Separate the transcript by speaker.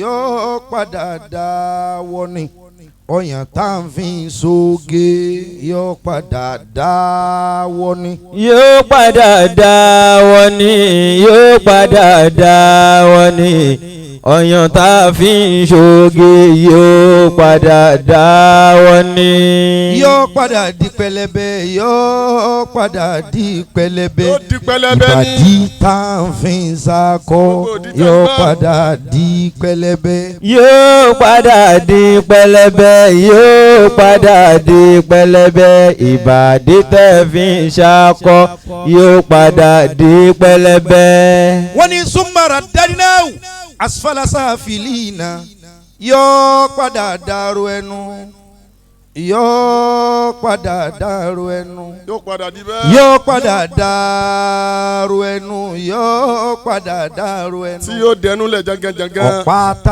Speaker 1: Yóò padà dáwọ́ ni. Ọyàn tá à ń fi sóge yóò padà dáwọ́ ni.
Speaker 2: Yóò padà dáwọ́ ni, yóò padà dáwọ́ ni. Ọyàn tá a fi ń ṣoge yóò padà dáwọ́ ni.
Speaker 1: Yóò padà di pẹlẹbẹ, yóò padà di pẹlẹbẹ.
Speaker 3: Yóò di pẹlẹbẹ ní.
Speaker 1: Ìbàdí tá à ń fi sakọ
Speaker 3: Gbogbo òdì tá
Speaker 1: yóò
Speaker 3: ń bá.
Speaker 1: padà di pẹlẹbẹ.
Speaker 2: Yóò padà di pẹlẹbẹ, yóò padà di pẹlẹbẹ. Ìbàdí tẹ́ fi ń ṣakọ yóò padà di pẹlẹbẹ.
Speaker 1: Wọ́n ní súnmọ́ra dárínáwó asfalasa filina, yóò padà dàrú ẹnu, yóò padà dàrú ẹnu.
Speaker 3: Yóò padà di bẹ́ẹ̀.
Speaker 1: Yóò padà dàrú ẹnu, yóò padà dàrú ẹnu.
Speaker 3: Tí yóò dẹnu lẹ̀ jangan-jangan.
Speaker 1: Ọ̀pá tá